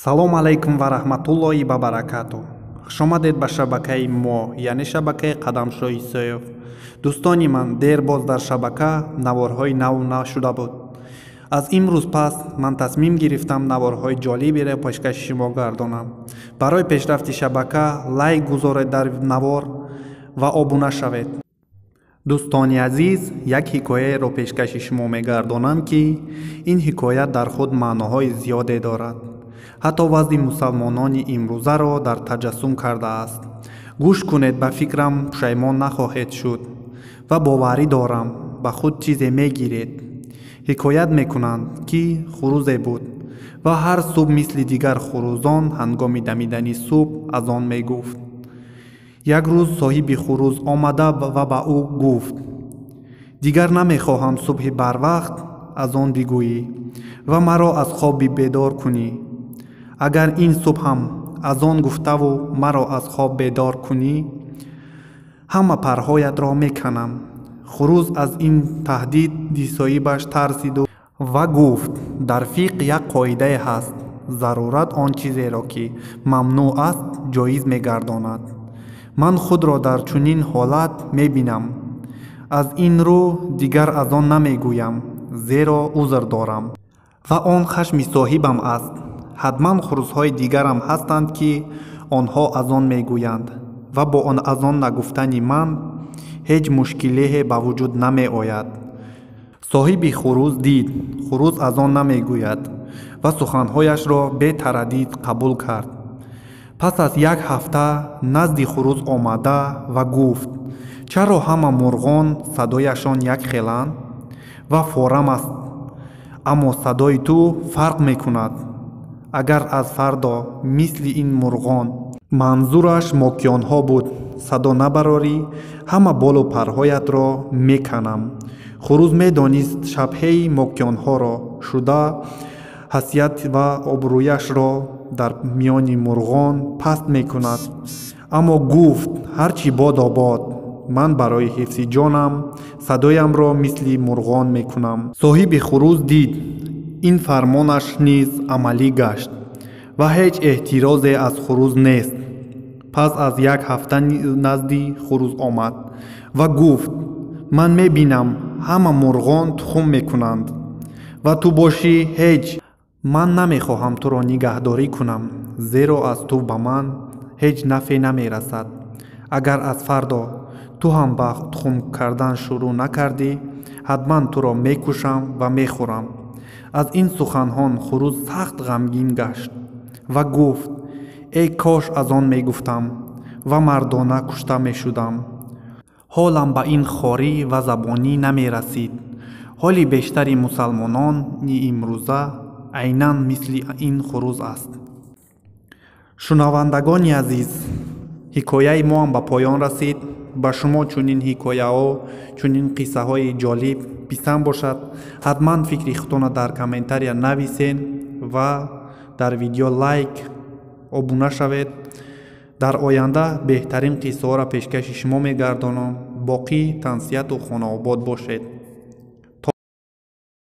Салом алайкум ва раҳматуллоҳи ва баракату. Хушомадед ба шабакаи мо, яъне шабакаи Қадамшоҳ Исоев. Дӯстони ман, дер боз дар шабака наворҳои нав нашуда буд. Аз имрӯз пас ман тасмим гирифтам наворҳои ҷолиберо пешкаши шумо гардонам. Барои пешрафти шабака лайк гузоред дар навор ва обуна шавед. Дӯстони азиз, як ҳикояеро пешкаши шумо мегардонам, ки ин ҳикоя дар худ маъноҳои зиёде дорад. Ҳатто вазъи мусалмонони имрӯзаро дар таҷассум кардааст. Гӯш кунед, ба фикрам пушаймон нахоҳед шуд ва боварӣ дорам, ба худ чизе мегиред. Ҳикоят мекунанд, ки хурузе буд ва ҳар субҳ мисли дигар хурузон ҳангоми дамидани субҳ азон мегуфт. Як рӯз соҳиби хуруз омада ва ба ӯ гуфт: дигар намехоҳам субҳи барвақт азон бигӯӣ ва маро аз хоби бедор кунӣ. Агар ин субҳ ҳам азон гуфтаву маро аз хоб бедор кунӣ, ҳама парҳоятро меканам. Хуруз аз ин таҳдиди соҳибаш тарсиду ва гуфт: дар фиқҳ як қоидае ҳаст, зарурат он чизеро, ки мамнӯъ аст, ҷоиз мегардонад. Ман худро дар чунин ҳолат мебинам. Аз ин рӯ дигар азон намегӯям, зеро узр дорам. Ва он хашми соҳибам аст. Ҳатман хурузҳои дигарам ҳастанд, ки онҳо азон мегӯянд ва бо он азон нагуфтани ман ҳеҷ мушкилие ба вуҷуд намеояд. Соҳиби хуруз дид, хуруз азон намегӯяд ва суханҳояшро бетараддид қабул кард. Пас аз як ҳафта назди хуруз омада ва гуфт: чаро ҳама мурғон садояшон якхеланд ва форам аст, аммо садои ту фарқ мекунад? Агар аз фардо мисли ин мурғон, манзураш мокиёнҳо буд, садо набарорӣ, ҳама болу парҳоятро меканам. Хуруз медонист шабҳаи мокиёнҳоро шуда ҳасият ва обрӯяшро дар миёни мурғон паст мекунад. Аммо гуфт: ҳарчи бодо бод, ман барои ҳифзи ҷонам садоямро мисли мурғон мекунам. Соҳиби хуруз дид, ин фармонаш низ амалӣ гашт ва ҳеҷ эҳтирозе аз хуруз нест. Пас аз як ҳафта назди хуруз омад ва гуфт: ман мебинам ҳама мурғон тухм мекунанд ва ту бошӣ ҳеҷ. Ман намехоҳам туро нигаҳдорӣ кунам, зеро аз ту ба ман ҳеҷ нафъе намерасад. Агар аз фардо ту ҳам ба тухм кардан шурӯъ накардӣ, ҳатман туро мекушам ва мехӯрам. Аз ин суханҳон хуруз сахт ғамгин гашт ва гуфт: эй кош аз он мегуфтам ва мардона кушта мешудам. Ҳолам ба ин хорӣ ва забонӣ намерасид. Ҳоли бештари мусалмонони имрӯза айнан мисли ин хуруз аст. Шунавандагони азиз, ҳикояи моам ба поён расид. Ба шумо чунин ҳикояҳо, чунин қиссаҳои ҷолиб писанд бошад, ҳатман фикри худтонро дар комментария нависен ва дар видео лайк, обуна шавед. Дар оянда беҳтарин қиссаҳоро пешкаши шумо мегардонам. Боқӣ тансиҳату хонаобод бошед.